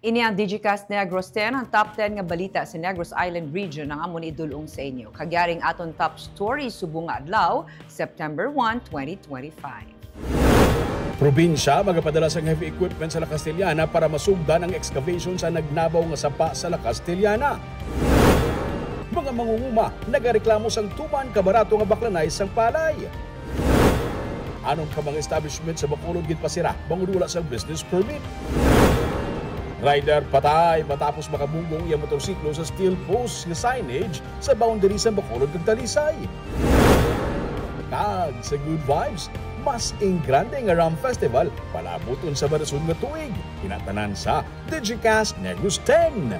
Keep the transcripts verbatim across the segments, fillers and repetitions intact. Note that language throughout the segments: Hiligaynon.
Ini ang Digicast Negros ten, ang top ten nga balita sa Negros Island Region ang amon idul-ong sa inyo. Kag yari ang aton top story subong nga adlaw, September one, twenty twenty-five. Probinsya magapadala sang heavy equipment sa La Castellana para masugdan ang excavation sa nagnabaw nga sapa sa La Castellana. Mga mangunguma nagareklamo sang tuman ka barato nga baklanay sang palay. Anom ka mga establishment sa Bacolod ginpasira bangod wala sang business permit. Rider patay matapos makabunggo ang iya motorsiklo sa steel post nga signage sa boundary sa Bacolod kag Talisay. Kag sa Good Vibes, mas ingrande nga Ram Festival palabuton sa barason nga tuig. Kinatanan sa Digicast Negros ten.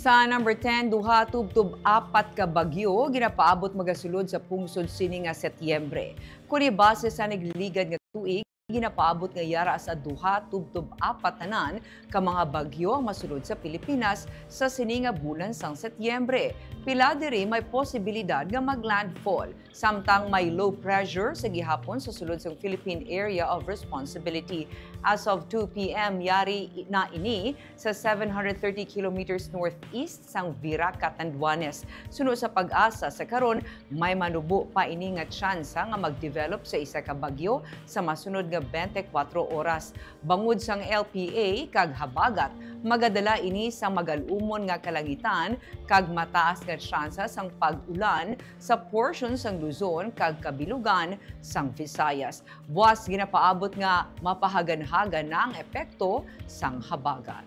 Sa number ten, duha tubtob apat ka bagyo ginapaabot magasulod sa pungsod sini nga Setyembre. Kuni base sa nagliligad nga tuig, ginapaabot nga yara sa duha tubtob apat tanan ka mga bagyo ang masulod sa Pilipinas sa sini nga bulan sang Setyembre. Pila diri may posibilidad nga mag-landfall. Samtang may low pressure sa gihapon sa sulod sang Philippine Area of Responsibility. As of two p m, yari na ini sa seven hundred thirty kilometers northeast sang Vira, Catanduanes. Suno sa PAGASA, sa karon, may manubo pa ini nga tsansa nga mag-develop sa isa ka bagyo sa masunod nga twenty-four oras. Bangod sang L P A kag habagat, magadala ini sa magal-umon nga kalangitan kag mataas nga tsansa sang pag-ulan sa portion sang Luzon kag kabilugan sang Visayas. Buas ginapaabot nga mapahaganhagan na ang epekto sang habagat.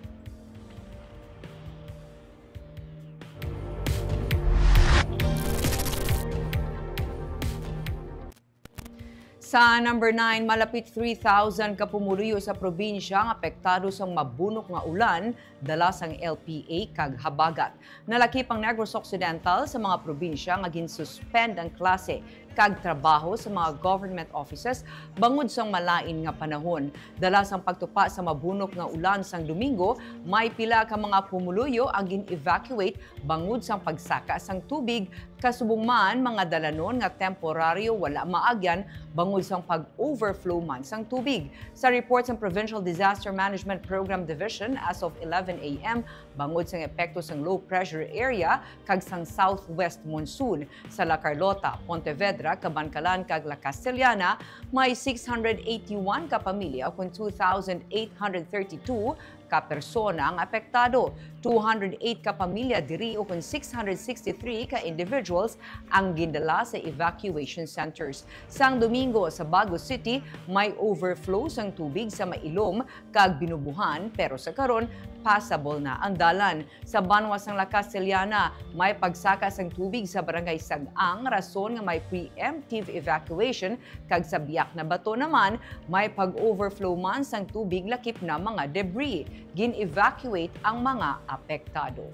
Sa number nine, malapit three thousand ka pumuluyo sa probinsya ang apektado sang mabunok nga ulan dala sang L P A kag habagat. Nalakip ang Negros Occidental sa mga probinsya nga ginsuspend ang klase kag trabaho sa mga government offices bangod sang malain nga panahon. Dala sang pagtupa sa mabunok nga ulan sang Domingo, may pila ka mga pumuluyo ang gin-evacuate bangod sang pagsaka sang tubig, kasubong man mga dalanon nga temporaryo wala maagyan bangod sang pag-overflow man sang tubig. Sa report sang Provincial Disaster Management Program Division, as of eleven a m, bangod sang epekto sang low pressure area kag sang southwest monsoon, sa La Carlota, Pontevedra, Kabankalan, kag La Castellana, may six hundred eighty-one ka pamilya, ukon two thousand eight hundred thirty-two ka persona ang apektado. Two hundred eight ka pamilya diri, ukon six hundred sixty-three ka individuals ang gindala sa evacuation centers. Sang Domingo, sa Bago City, may overflow sang tubig sa Mailom kag Binubuhan, pero sa karon, passable na ang dalan. Sa banwa sang La Castellana, may pagsaka sang tubig sa Barangay Sag-ang, rason nga may preemptive evacuation, kag sa Biak na Bato naman, may pag-overflow man sang tubig lakip na mga debris. Gin-evacuate ang mga apektado.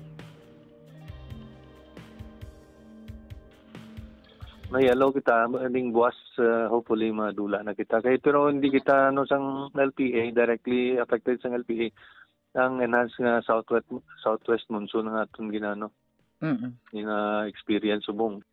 May allow kita, ning buwas, uh, hopefully madula na kita. Kay, pero hindi kita, ano, sang L P A, directly affected sang L P A. Ang enhanced nga southwest, southwest monsoon nga aton ginano, Mm-mm. gina-experience subong.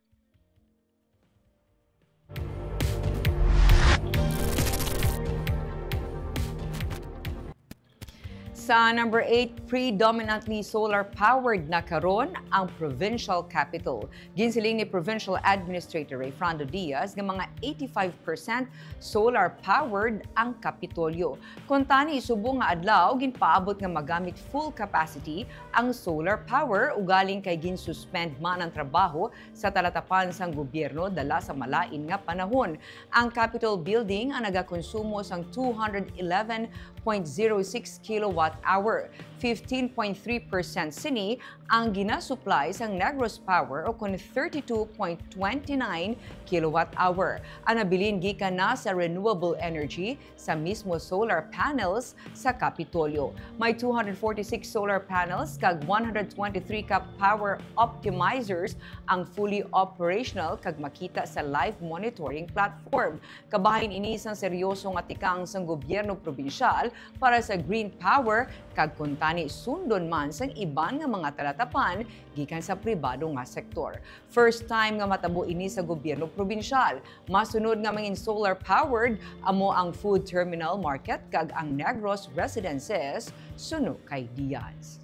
Sa number eight, predominantly solar-powered na karon ang provincial capital. Ginsiling ni Provincial Administrator Rayfrando Diaz nga mga eighty-five percent solar-powered ang Kapitolyo. Kuntani, subong nga adlaw, ginpaabot nga magamit full capacity ang solar power, ugaling kay ginsuspend man ang trabaho sa talatapan sang gobyerno dala sa malain nga panahon. Ang Capitol Building ang nagakonsumo sang two hundred eleven point zero six kilowatt hour. Fifteen point three percent sini ang ginasupply sang Negros Power, ukon thirty-two point twenty nine kilowatt hour. Ang nabilin gikan na sa renewable energy, sa mismo solar panels sa Kapitolyo. May two hundred forty-six solar panels kag one hundred twenty-three ka power optimizers ang fully operational kag makita sa live monitoring platform. Kabahin ini sang seryoso nga tikang sang gobyerno probinsyal para sa green power kag kuntani sundon man sang iban nga mga talatapan gikan sa pribado nga sektor. First time nga matabo ini sa gobyerno probinsyal. Masunod nga mangin solar-powered amo ang food terminal market kag ang Negros Residences suno kay Diaz.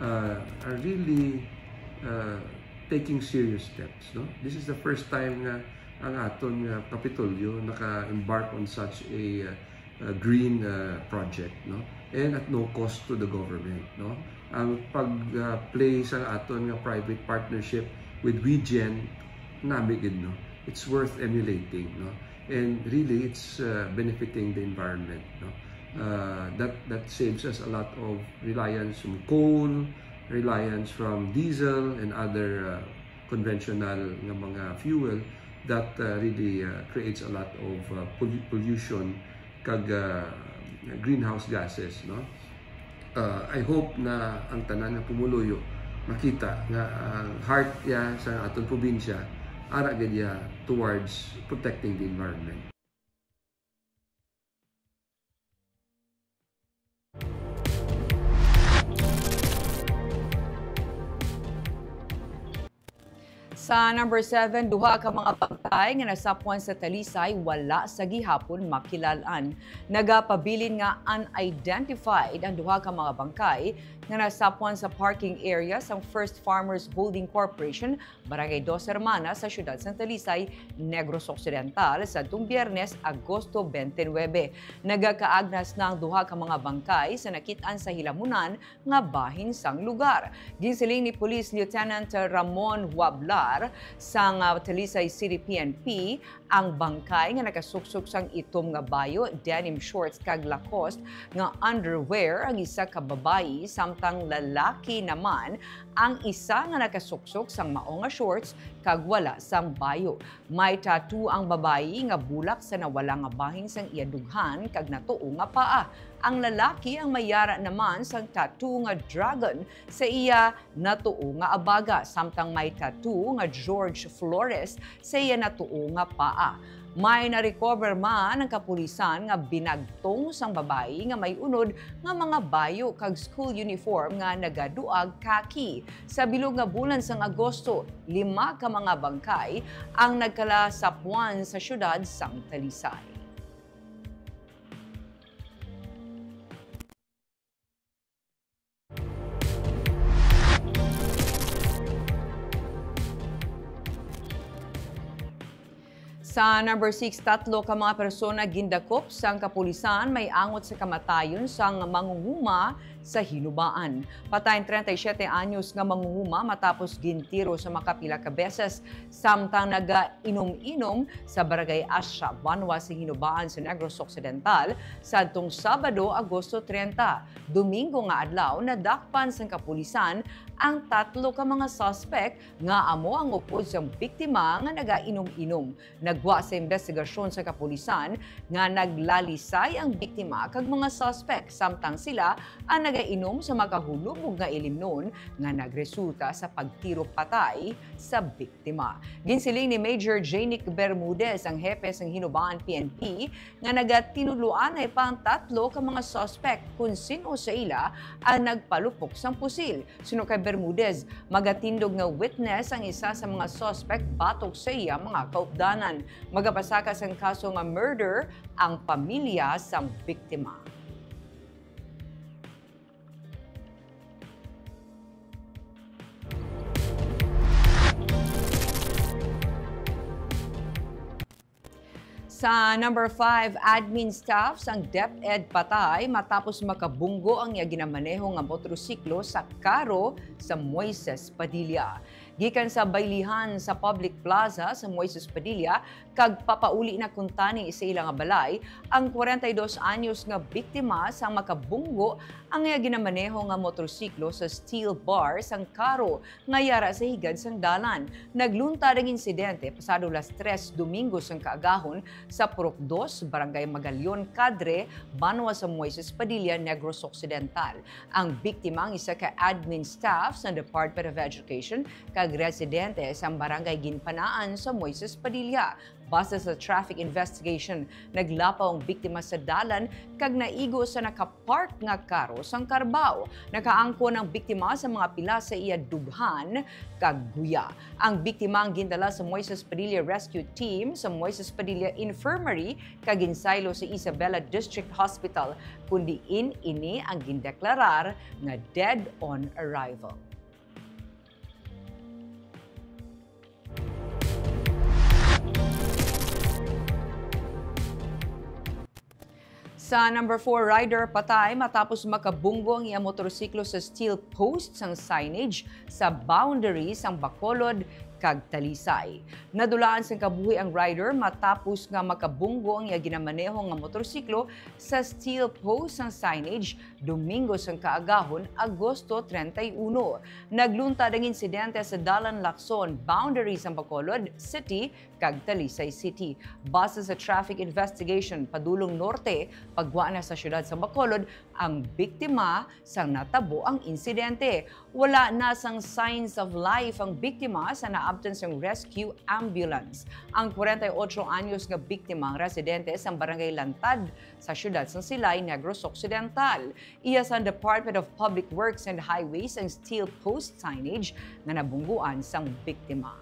uh, are really uh, taking serious steps. No? This is the first time nga ang aton nga Kapitolyo naka-embark on such a uh, uh, green uh, project, no? And at no cost to the government. No? Ang pag-play sa aton nga private partnership with WeGen, nami gid, no? It's worth emulating, no? And really, it's uh, benefiting the environment, no? Uh, that that saves us a lot of reliance on coal, reliance from diesel and other uh, conventional nga mga fuel that uh, really uh, creates a lot of uh, pollu- pollution kag uh, greenhouse gases, no? Uh, I hope na ang tanan nga pumuluyo makita nga ang heart ya sa aton probinsya ara gid ya towards protecting the environment. Sa number seven, duha ka mga bangkay nga nasapwan sa Talisay wala sa gihapon makilal-an. Nagapabilin nga unidentified ang duha ka mga bangkay nga nasapwan sa parking area sang First Farmers Holding Corporation, Barangay Dos Hermanas sa siyudad sang Talisay, Negros Occidental, sadtong Biyernes, Agosto twenty-nine. Nagakaagnas na ang duha ka mga bangkay sa nakit-an sa hilamunan nga bahin sang lugar. Ginsiling ni Police Lieutenant Ramon Huablar sang, ah, Talisay City P N P ang bangkay nga nakasuksok sang itom nga bayo, denim shorts kag Lacoste nga underwear ang isa ka babayi, samtang lalaki naman ang isa nga nakasuksok sang mao nga shorts kag wala sang bayo. May tattoo ang babayi nga bulak sa nawala nga bahin sang iya dughan kag natuo nga paa. Ang lalaki ang may yara naman sang tattoo nga dragon sa iya natuo nga abaga, samtang may tattoo nga George Flores sa iya natuo nga paa. May na-recover man ang kapulisan nga binagtong sang babayi nga may unod nga mga bayo kag school uniform nga nagaduag khaki. Sa bilog nga bulan sang Agosto, lima ka mga bangkay ang nagkalasapwan sa siyudad sang Talisay. Sa number six, tatlo ka mga persona gindakop sang kapulisan may angot sa kamatayon sang manguhuma sa Hinubaan. Patay ang treinta y siete anyos nga manguhuma matapos gintiro sa makapila ka beses, samtang nagainom-inom sa Barangay Asya, banwa sa Hinubaan sa Negros Occidental, sadtong Sabado, Agosto treinta. Domingo nga adlaw, nadakpan sang kapulisan ang tatlo ka mga suspek nga amo ang upod sang biktima nga nagainom-inom. Naggwa sa imbestigasyon sa kapulisan nga naglalisay ang biktima kag mga suspek, samtang sila ang nagainom sa makahulubog nga ilimnon nga nagresulta sa pagtiro patay sa biktima. Ginsiling ni Major Janic Bermudez, ang hepe sang Hinubaan P N P, nga nagatinudloanay pa ang tatlo ka mga suspek kon sin-o sa ila ang nagpalupok sang pusil. Suno kay Bermudez, magatindog nga witness ang isa sa mga suspek batok sa iya mga kaupdanan. Magapasaka sang kaso nga murder ang pamilya sang biktima. Sa number five, admin staff sang DepEd patay matapos makabunggo ang iya ginamaneho nga motorsiklo sa karo sa Moises Padilla. Gikan sa baylihan sa public plaza sa Moises Padilla kag papauli na kuntani sa ila nga balay, ang kwarenta y dos anyos nga biktima sang makabunggo ang iya ginamaneho nga motorsiklo sa steel bar sang karo nga yara sa higad sang dalan. Nagluntad ang insidente pasado las tres Domingo sang kaagahon sa Purok Dos, Barangay Magallon, Cadre, banwa sa Moises Padilla, Negros Occidental. Ang biktima ang isa ka admin staff sa Department of Education kag residente sa Barangay Ginpanaan sa Moises Padilla. Base sa traffic investigation, naglapaw ang biktima sa dalan kag naigo sa nakapark nga karo sang Carabao. Nakaangkon ang biktima sa mga pila sa iya dughan kag guya. Ang biktima ang gindala sa Moises Padilla Rescue Team sa Moises Padilla Infirmary kag ginsaylo sa Isabela District Hospital, kun diin ini ang gindeklarar nga dead on arrival. Sa number four, rider patay matapos makabunggo ang iya motorsiklo sa steel post sang signage sa boundary sang Bacolod kag Talisay. Nadulaan sang kabuhi ang rider matapos nga makabunggo ang iya ginamaneho nga motorsiklo sa steel post sang signage Domingo sang kaagahon, Agosto treinta y uno. Nagluntad ang insidente sa Dalan Lacson, boundary sang Bacolod City kag Talisay City. Base sa traffic investigation, padulong norte, pagwa na sa siyudad sa Bacolod ang biktima sang natabo ang insidente. Wala na sang signs of life ang biktima sa naabtan sang rescue ambulance. Ang kwarenta y otso anyos nga biktima ang residente sang Barangay Lantad sa siyudad sang Silay, Negros Occidental. Iya sang Department of Public Works and Highways ang steel post signage nga nabungguan sang biktima.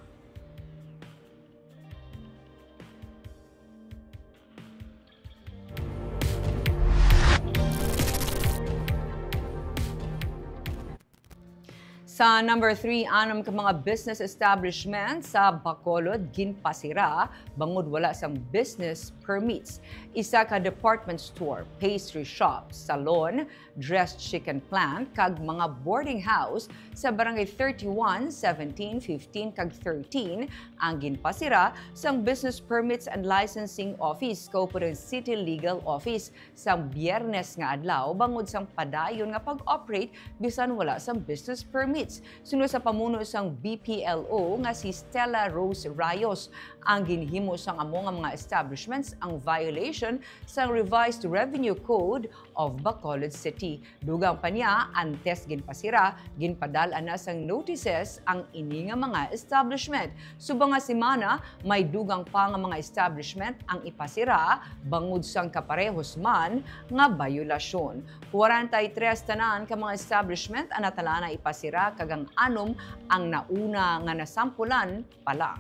Sa number three, anum ka mga business establishment sa Bacolod ginpasira bangod wala sang business permits. Isa ka department store, pastry shop, salon, dressed chicken plant, kag mga boarding house sa Barangay thirty-one, seventeen, fifteen, kag thirteen ang ginpasira sang Business Permits and Licensing Office, kaupod ang City Legal Office, sang Biyernes nga adlaw bangod sang padayon nga pag-operate bisan wala sang business permits. Suno sa pamuno sang B P L O nga si Stella Rose Rayos, ang ginhimo sang amo nga mga establishments ang violation sang Revised Revenue Code of Bacolod City. Dugang pa niya, antes ginpasira, ginpadal-an na sang notices ang ini nga mga establishment. Subong nga semana, may dugang pa nga mga establishment ang ipasira bangod sang kaparehos man nga bayolasyon. Kwarenta y tres tanan ka mga establishment ang natalana ipasira kag ang anom ang nauna nga nasampulan pa lang.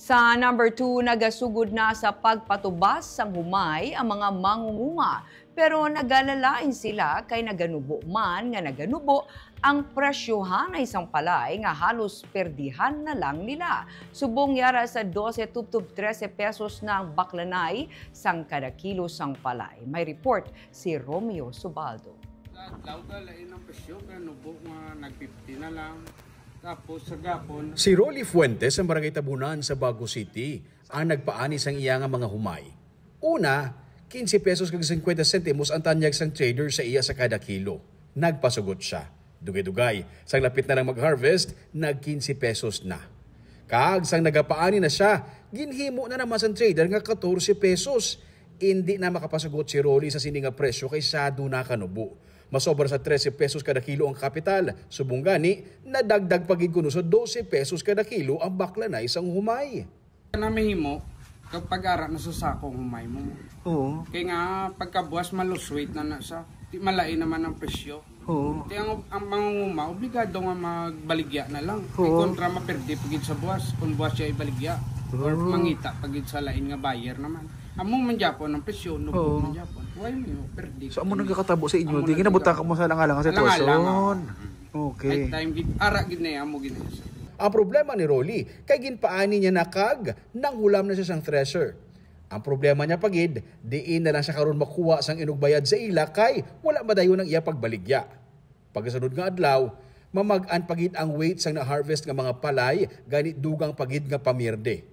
Sa number two, nagasugod na sa pagpatubas sang humay ang mga mangunguma, pero nagalalain sila kay naganubo man nga naganubo ang presyohan sang palay nga halos perdihan na lang nila. Subong yara sa dose tubtob trese pesos na ang baklanay sang kada kilo sang palay. May report si Romeo Subaldo. Sa adlaw ka, lain ang presyo, kaya nubo nga nag fifty na lang. Tapos sa gapon, Si Rolly Fuentes, ang barangay Tabunan sa Bago City, ang nagpaani sang iya nga mga humay. Una, quince pesos kag cincuenta sentimos ang tanyag sang trader sa iya sa kada kilo. Nagpasugot sia. Dugay-dugay, sang lapit na lang mag-harvest, nag quince pesos na. Kag sang nagapaani na sia, ginhimo na naman sang trader nga catorce pesos. Indi na makapasugot si Rolly sa sini nga presyo kay sado na kanubo. Masobra sa trese pesos kada kilo ang kapital. Subong gani, nadagdag pa gid kuno sa dose pesos kada kilo ang baklanay sang humay. Na mahimo, kapag ara na sa sako ang humay mo. Oo. Kay nga, pagkabuas, ma-lose weight na na sa, di malain naman ang presyo. Oo. Kaya ang, ang mangunguma, obligado nga magbaligya na lang. Oo. Kontra, maperdi pa gid sa buwas, kung buwas siya ibaligya. Or Oo. mangita pa gid sa lain nga buyer naman. Amo man gyapon ang presyo, nubo Oo. man gyapon. Why mo, perdi So, amo kami. nagkakatabo sa inyo, Amo di nagkakatabo. Ginabutang ka mo sa alang-alang nga Alang-alang, sitwasyon. oo. Okay. May time gid, ara gid na yan, amo gid na yan, sir. Ang problema ni Rolly, kay ginpaani niya na kag nanghulam na siya sang thresher. Ang problema niya pa gid, diin na lang siya karon makuha sang inugbayad sa ila kay wala madayon ang iya pagbaligya. Pagkasunod nga adlaw, mamag-an pa gid ang weight sang na-harvest nga mga palay, gani dugang pa gid nga pamierde.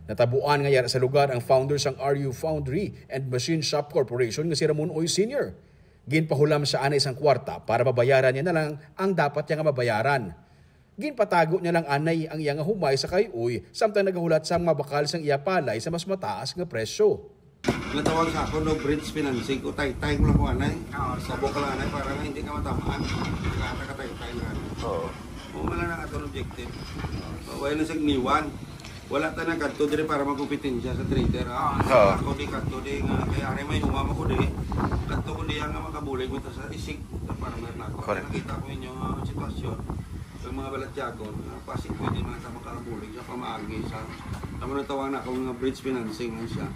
Natabuan nga yara sa lugar ang founder sang R U Foundry and Machine Shop Corporation nga si Ramon Uy Senior. Ginpahulam siya anay sang kwarta para mabayaran niya na lang ang dapat niya nga mabayaran. Ginpatago niya lang anay ang iya nga humay sa kay-uy samtang nagahulat sang mga bakal sang iya palay sa mas mataas nga presyo. Natawag sa ako, no bridge financing ko, taytay ko lang ko anay. Oo. Sabok lang anay, para nga hindi ka matamaan. Nagkakata ka taytay nga. Oo. Mo man lang ang atong objective. Wala na sa niwan. Wala ta nagkadto diri para magkompetensya sa trader, ha? Oo. Ako di kadto di nga, kaya ari may huwam ako di. Kadto ko diya nga makabulig mo ta sa isig sa farmer na ako. Correct. Nakita ko inyong, ah, sitwasyon. Ang mga balatyagon, ah, pasig pwede man ta makabulig sa pamaagi sa, tama na tawag na ako nga bridge financing, ano siya.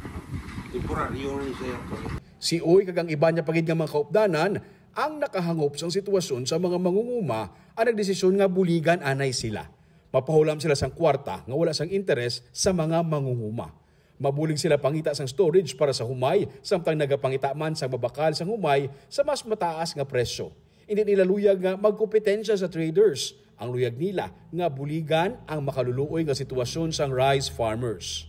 Temporaryo na siya, actually. Si Uy kag ang iban niya pa gid nga mga kaupdanan ang nakahangop sang sitwasyon sa mga mangunguma ang nagdesisyon nga buligan anay sila. Mapahulam sila sang kwarta nga wala sang interes sa mga mangunguma. Mabulig sila pangita sang storage para sa humay, samtang nagapangita man sang mabakal sang humay sa mas mataas nga presyo. Indi nila luyag nga magkompetensya sa traders. Ang luyag nila nga buligan ang makaluluoy nga sitwasyon sang rice farmers.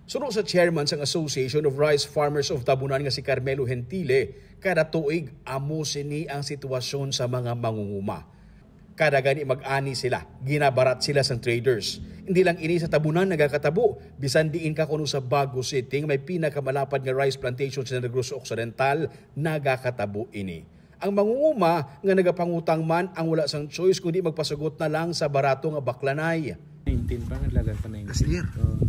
Suno sa chairman sang Association of Rice Farmers of Tabunan nga si Carmelo Gentile, kada tuig amo sini ang sitwasyon sa mga mangunguma. Kada gani mag-ani sila, ginabarat sila sang traders. Hindi lang ini sa Tabunan nagakatabo, bisan diin ka kuno sa Bago City nga may pinakamalapad nga rice plantation sa Negros Occidental, nagakatabo ini. Ang mangunguma nga nagapangutang man ang wala sang choice kundi magpasugot na lang sa barato nga baklanay. Nineteen pa, naglagan pa nineteen. Last year? Oo.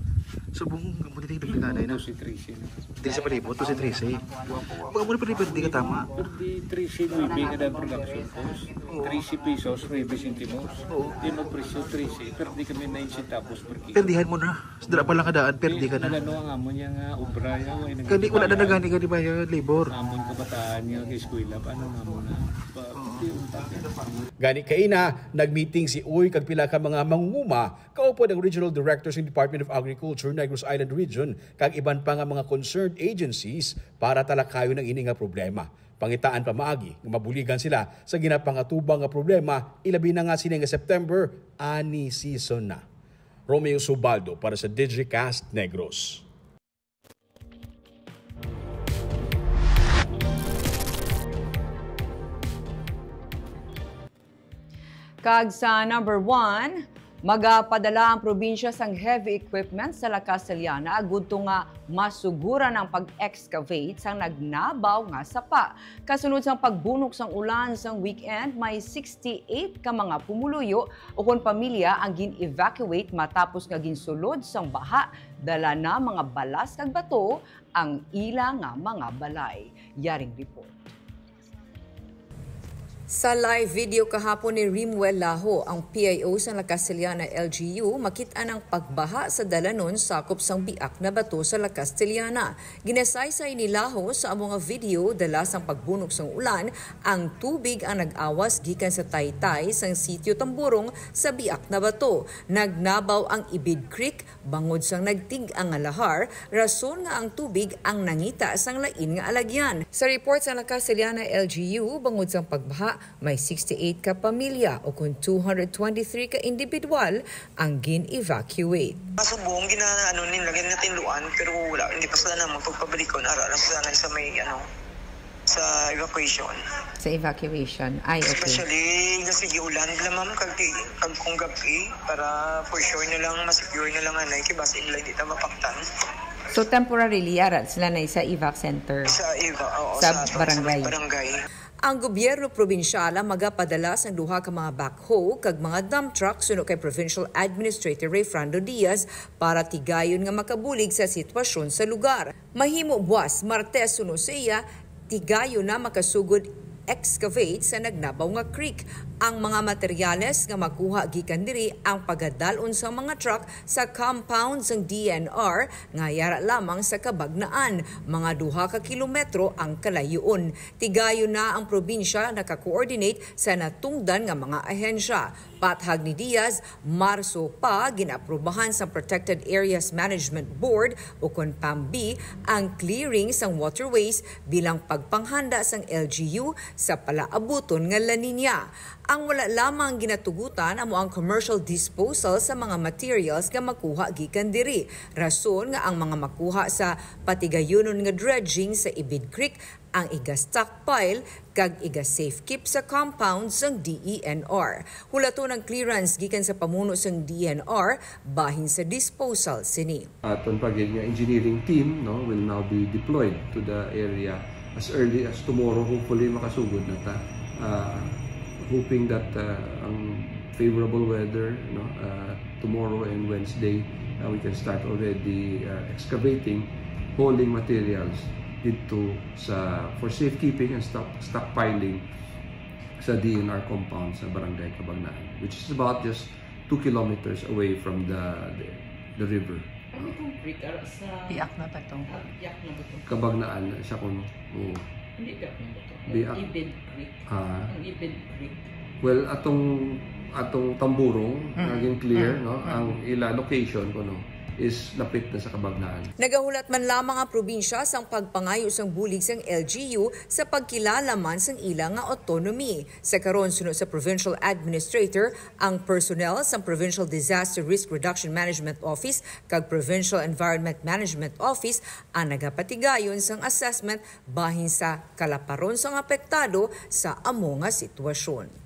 Subong ang pagdating ng Yung nanay na. Dosi, trese na. Di sa palibot, dosi, trese. Baka mo na pala, di ka tama. Pero di trese nuebe kada production cost. Oo. Trese pesos, nuebe sentimos. Oo. Di mo presyo trese, pero di kami nine centavos per kilo. Perdihan mo na. Sa dira pa lang kadaan, perdi ka na. Nagano ang amo niya nga obra, ya, wa, Kadi, wala na nagani ka, di ba, yung labor? Amon kabataan nga eskwela, paano nga mo na? Pa-, Oo. Gani kaina, nagmeeting si Uy kag pila ka mga mangunguma, kaupod ang Regional Director sa Department of Agriculture, Negros Island Region, kag iban pa nga mga concerned agencies para talakayon ang ini nga problema. Pangitaan pamaagi nga mabuligan sila sa ginapangatubang nga problema, ilabi na nga sini nga September, ani season na. Romeo Subaldo para sa Digicast Negros. Kag sa number one, magapadala ang probinsya sang heavy equipment sa La Castellana agud to nga masuguran ang pag-excavate sang nagnabaw nga sapa. Kasunod sang pagbunok sang ulan sang weekend, may sixty-eight ka mga pumuluyo ukon pamilya ang gin-evacuate matapos nga ginsulod sang baha, dala na mga balas kag bato ang ila nga mga balay. Yaring report. Sa live video kahapon ni Rimuel Laho, ang P I O sa La Castellana L G U, makit-an ang pagbaha sa dalanon sakop sang biak na bato sa La Castellana. Ginasaysay ni Laho sa amo nga video, dala sang pagbunok sang ulan, ang tubig ang nag-awas gikan sa taytay sang Sitio Tamburong sa biak na bato. Nagnabaw ang Ibid Creek, bangod sang nagtig-a nga lahar, rason nga ang tubig ang nangita sang lain nga alagyan. Sa report sa La Castellana L G U, bangod sang pagbaha, may sixty-eight ka pamilya o kon two hundred twenty-three ka individual ang gin-evacuate. Pasubong, gina-, ano, nila, ginatinluan, pero wala, hindi pa sila namang pagpabalikon, ara lang sila na sa may, ano, sa evacuation. Sa evacuation. Ay, okay. Especially nga sige ulan, bla, ma'am, kag, kag kung gabi, para for sure na lang, ma-secure na lang, anay, kay basi nila hindi ta mapaktan. So, temporarily, ara sila na sa evac center? Sa evac, oo, Sa sa, sa, sa barangay? barangay. Ang gobyerno probinsyal ang magapadala sang duha ka mga backhoe kag mga dump truck suno kay Provincial Administrator Rayfrando Diaz para tigayon nga makabulig sa sitwasyon sa lugar. Mahimo buas Martes, suno sa iya, tigayon na makasugod excavate sa nagnabaw nga creek. Ang mga materyales nga makuha gikan diri ang pagadal-on sa mga truck sa compound sang D N R nga yara lamang sa Cabagnaan, mga duha ka kilometro ang kalayoon. Tigayon na ang probinsya naka-coordinate sa natungdan nga mga ahensya. Pathag ni Diaz, Marso pa ginaaprubahan sa Protected Areas Management Board, ukon PAMB, ang clearing sang waterways bilang pagpanghanda sang L G U sa palaabuton nga La Niña. Ang wala lamang ginatugutan amo ang commercial disposal sa mga materials nga makuha gikan diri, rason nga ang mga makuha sa patigayunon nga dredging sa Ibid Creek ang iga-stockpile kag iga-safekeep sa compound sang D E N R. Hulaton ang clearance gikan sa pamuno sang D E N R bahin sa disposal sini. Aton pa gid nga engineering team, no, will now be deployed to the area as early as tomorrow. Hopefully, makasugod na ta. Ah, hoping that, ah, ang favorable weather, no, ah, tomorrow and Wednesday, ah, we can start already, ah, excavating, hauling materials dito sa, for safekeeping and stock, stockpiling sa D E N R compound sa Barangay Cabagnaan, which is about just two kilometers away from the, the, the river. Ano itong creek? Ara sa Biak na ba to? Ah, Biak na ba to? Cabagnaan, sa kuno. Oo. Hindi Biak na ba to? Biak. Ibid Creek. Ah. Ang Ibid Creek. Well, atong, atong Tamburong, Mm. naging clear, Mm. no? Mm. Ang ila location kuno is lapit na sa Cabagnaan. Nagahulat man lamang ang probinsya sang pagpangayo sang bulig sang L G U sa pagkilala man sang ila nga autonomy. Sa karon, suno sa provincial administrator, ang personnel sang Provincial Disaster Risk Reduction Management Office kag Provincial Environment Management Office ang nagapatigayon sang assessment bahin sa kalaparon sang apektado sa amo nga sitwasyon.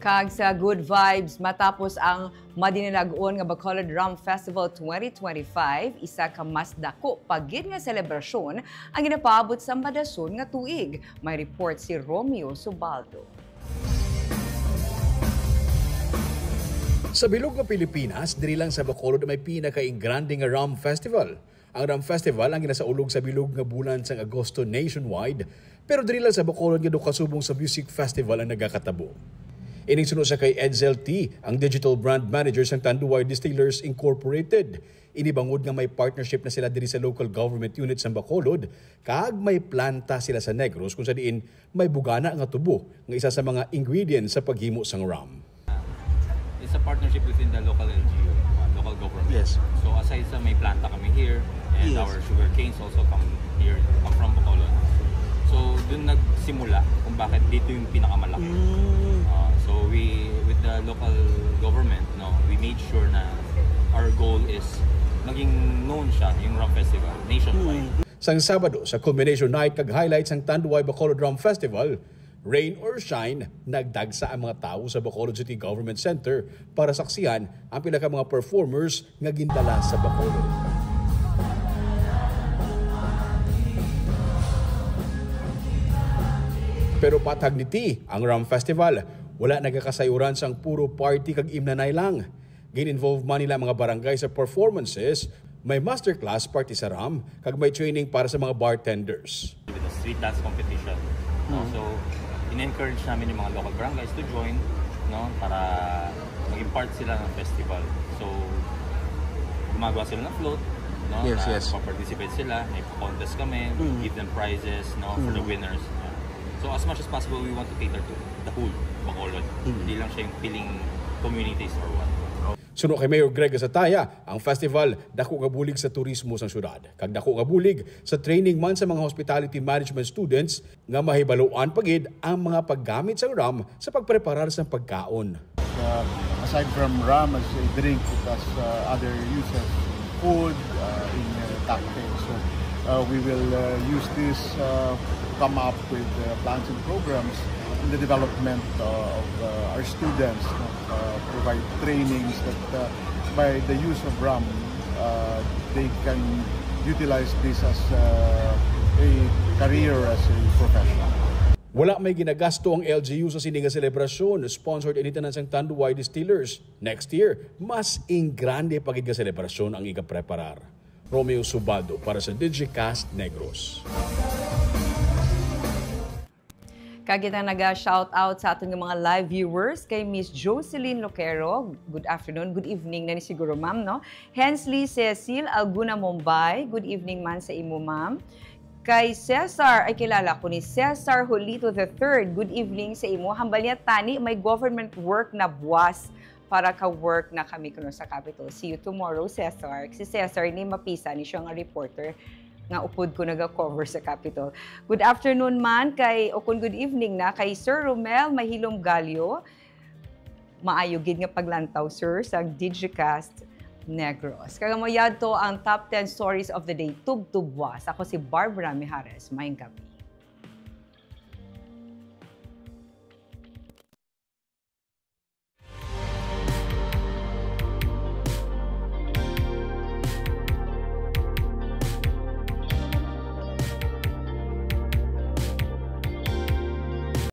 Kag sa good vibes, matapos ang madinalag-on nga Bacolod Rum Festival twenty twenty-five, isa ka mas dako pa gid nga selebrasyon ang ginapaabot sa madason nga tuig. May report si Romeo Subaldo. Sa bilog nga Pilipinas, diri lang sa Bacolod may pinakaingrande nga Rum Festival. Ang Rum Festival ang ginasaulog sa bilog nga bulan sang Agosto nationwide, pero diri lang sa Bacolod nga nagkasubong sa music festival ang nagakatabo. Ining suno sa kay Edsel T, ang digital brand manager sang Tanduay Distillers Incorporated. Ini bangod nga may partnership na sila diri sa local government unit sang Bacolod, kag may planta sila sa Negros kung sa diin may bugana nga tubo nga isa sa mga ingredients sa paghimo sang rum. It's a partnership within the local L G U, uh, local government. Yes. So aside sa may planta kami here, and Yes. our sugar canes also come here, come from Bacolod. So dun nagsimula kung bakit dito yung pinakamalaki. Mm. Uh, so we, with the local government, no, we made sure na our goal is maging known siya, yung Rum Festival, nationwide. Mm. Sang Sabado, sa culmination night kag highlight sang Tanduay Bacolod Rum Festival, rain or shine, nagdagsa ang mga tawo sa Bacolod City Government Center para saksihan ang pila ka mga performers nga gindala sa Bacolod. Pero patag ni T, ang Rum Festival wala nagakasayuran sang puro party kag imnanay lang. Gin-involve man nila mga barangay sa performances, may masterclass parte sa rum, kag may training para sa mga bartenders. With the street dance competition. No? Mm. So, in-encourage namin yung mga local barangays to join, no, para maging part sila ng festival. So, gumagawa sila ng float, no, Yes, na yes. participate sila, may contest kami, Mm. give them prizes, no, for the Mm. winners. Yeah. So, as much as possible, we want to cater to the whole Bacolod. Mm. Hindi lang siya yung piling communities or what. Suno kay Mayor Greg Gasataya, ang festival dako nga bulig sa turismo sang syudad, kag dako nga bulig sa training man sa mga hospitality management students nga mahibaluan pa gid ang mga paggamit sang rum sa pagpreparar sang pagkaon. Uh, aside from rum as a drink, it has, uh, other uses in food, uh, in, uh, cocktails. So, uh, we will, uh, use this, uh, to come up with, uh, plans and programs in the development, uh, of, uh, our students, no? Uh, provide trainings that, uh, by the use of rum, uh, they can utilize this as, uh, a career, as a profession. Wala may ginagasto ang L G U sa sini nga selebrasyon, sponsored ini tanan sang Tanduay Distillers. Next year, mas ingrande pa gid nga selebrasyon ang igapreparar. Romeo Subaldo para sa Digicast Negros. Kag kita naga-shout out sa aton nga mga live viewers, kay Miss Jocelyn Loquero, good afternoon, good evening na ni siguro, ma'am, no? Hensley Cecil Alguna Mombay, good evening man sa imo, ma'am. Kay Cesar, ay kilala ko ni Cesar Julito the third. Good evening sa imo. Hambal niya, tani, may government work na buwas para ka-work na kami kuno sa Capitol. See you tomorrow, Cesar. Si Cesar ni mapisa ni siya nga reporter nga upod ko naga-cover sa Capitol. Good afternoon man kay, o kun good evening na kay Sir Romel Mahilom Galio. Maayo gid nga paglantaw, sir, sa Digicast Negros. Kag amo yadto ang top ten stories of the day, tubtubwas. Ako si Barbara Mijares. Maayong gabi.